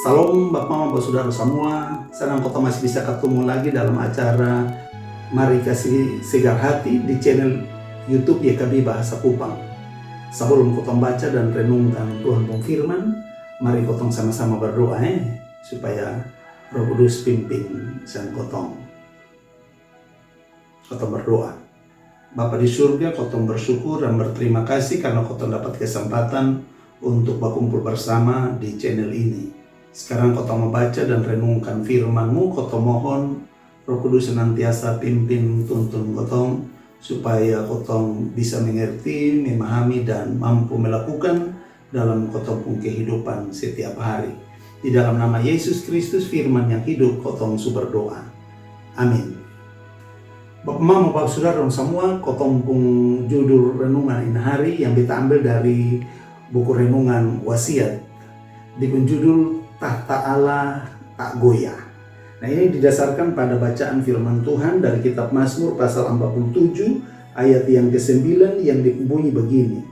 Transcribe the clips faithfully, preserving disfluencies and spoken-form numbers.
Salam bapa mama basudara samua, sanang kotong masih bisa katumu lagi dalam acara Mari Kasi Segar Hati di channel YouTube Y K B Bahasa Kupang. Sabalum kotong baca dan renungkan Tuhan pung firman, mari kotong sama-sama berdoa e, supaya Roh Kudus pimpin sang kotong. Kotong berdoa. Bapa di surga, kotong bersyukur dan berterima kasih karna kotong dapat kesempatan untuk bakumpul bersama di channel ini. Sekarang kotong mau baca dan renungkan firman-Mu, kotong mohon Roh Kudus senantiasa pimpin tuntun kotong, supaya kotong bisa mengerti, memahami, dan mampu melakukan dalam kotong pung kehidupan setiap hari. Di dalam nama Yesus Kristus firman yang hidup kotong su berdoa. Amin. Bapa mama bapa sudara dong samua, kotong pung judul renungan ini hari yang beta ambil dari buku renungan Wasiat. Dia pung judul Tahta Allah Tak Goyah. Nah, ini didasarkan pada bacaan firman Tuhan dari kitab Mazmur pasal empat puluh tujuh ayat yang kesembilan yang bunyi begini.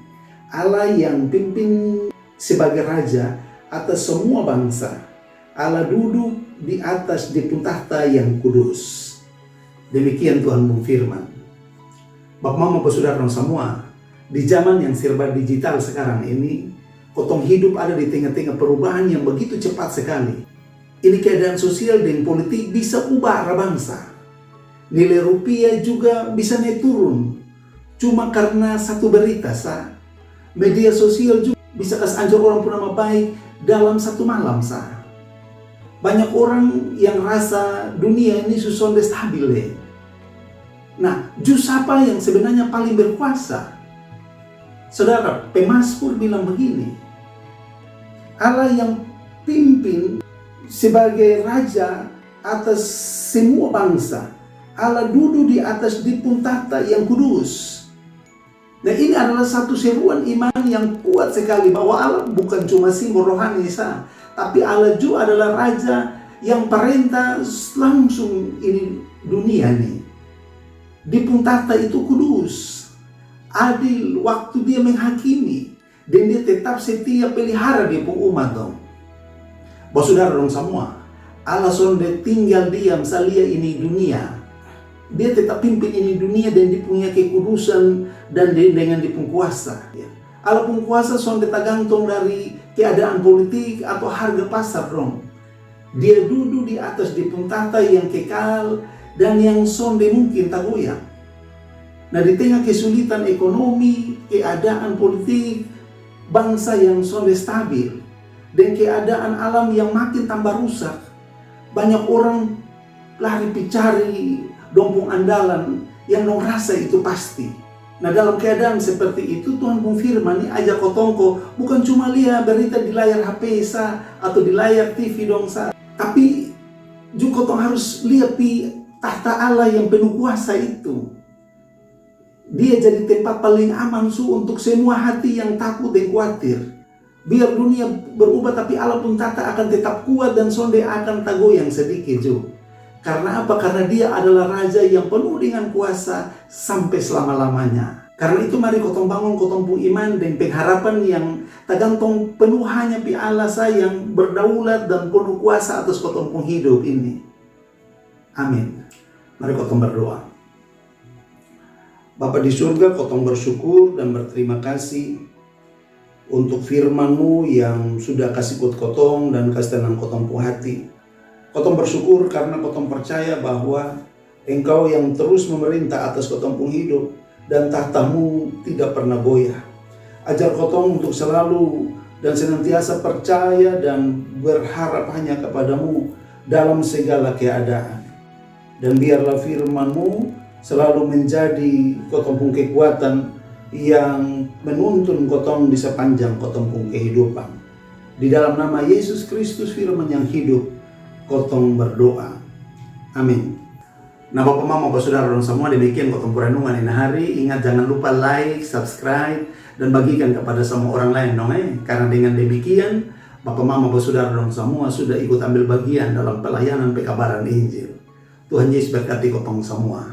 Allah yang pimpin sebagai raja atas semua bangsa. Allah duduk di atas dia pung tahta yang kudus. Demikian Tuhan pung firman. Bapa mama basudara dong samua, di zaman yang serba digital sekarang ini, kotong hidup ada di tengah-tengah perubahan yang begitu cepat sekali. Ini keadaan sosial dan politik bisa ubah arah bangsa. Nilai rupiah juga bisa naik turun cuma karna satu berita sa. Media sosial juga bisa kas ancor orang pung nama baik dalam satu malam sa. Banyak orang yang rasa dunia ini su sonde stabil e. Nah, ju sapa yang sebenarnya paling berkuasa? Saudara, pemazmur bilang begini, Allah yang pimpin sebagai raja atas semua bangsa. Allah duduk di atas dia pung tahta yang kudus. Nah, ini adalah satu seruan iman yang kuat sekali bahwa Allah bukan cuma simbol rohani sa, tapi Allah juga adalah raja yang parenta langsung ini dunia ni. Dia pung tahta itu kudus, adil waktu dia menghakimi, dan dia tetap setia pelihara dia pung umat dong. Basudara dong samua, Allah sonde tinggal diam sa lia ini dunia. Dia tetap pimpin ini dunia dan dia punya kekudusan dan de-, dengan dia pung kuasa. Ya. Allah pung kuasa sonde tagantung dari keadaan politik atau harga pasar dong. Dia dudu di atas dia pung tahta yang kekal dan yang sonde mungkin tagoyang. Nah, di tengah kesulitan ekonomi, keadaan politik, bangsa yang sonde stabil, dan keadaan alam yang makin tambah rusak, banyak orang lari pi cari dong pung andalan yang dong rasa itu pasti. Nah, dalam keadaan seperti itu, Tuhan pung firman ni ajak kotong ko bukan cuma lia berita di layar H P sa atau di layar T V dong sa, tapi ju kotong harus lia pi tahta Allah yang penuh kuasa itu. Dia jadi tempat paling aman su untuk semua hati yang takut dan kuatir. Biar dunia berubah, tapi Allah pung tahta akan tetap kuat dan sonde akan tagoyang sedikit ju. Karna apa? Karna Dia adalah Raja yang penuh dengan kuasa sampe selama-lamanya. Karna itu, mari kotong bangun kotong pung iman deng pengharapan yang tagantung penuh hanya pi Allah sa yang berdaulat dan penuh kuasa atas kotong pung hidup ini. Amin. Mari kotong berdoa. Bapa di surga, kotong bersyukur dan berterima kasih untuk firman-Mu yang sudah kasi kuat kotong dan kasi tenang kotong pung hati. Kotong bersyukur karna kotong percaya bahwa Engkau yang terus memerintah atas kotong pung hidup dan tahta-Mu tidak pernah goyah. Ajar kotong untuk selalu dan senantiasa percaya dan berharap hanya kepada-Mu dalam segala keadaan. Dan biarlah firman-Mu selalu menjadi kotong pung kekuatan yang menuntun kotong di sepanjang kotong pung kehidupan. Di dalam nama Yesus Kristus firman yang hidup, kotong berdoa. Amin. Nah, bapa mama bapa sudara dong samua, demikian kotong pung renungan ini hari. Ingat, jangan lupa like, subscribe, dan bagikan kepada semua orang lain dong e. Karna dengan demikian, bapa mama bapa sudara dong samua sudah ikut ambil bagian dalam pelayanan pekabaran Injil. Tuhan Yesus berkati kotong samua.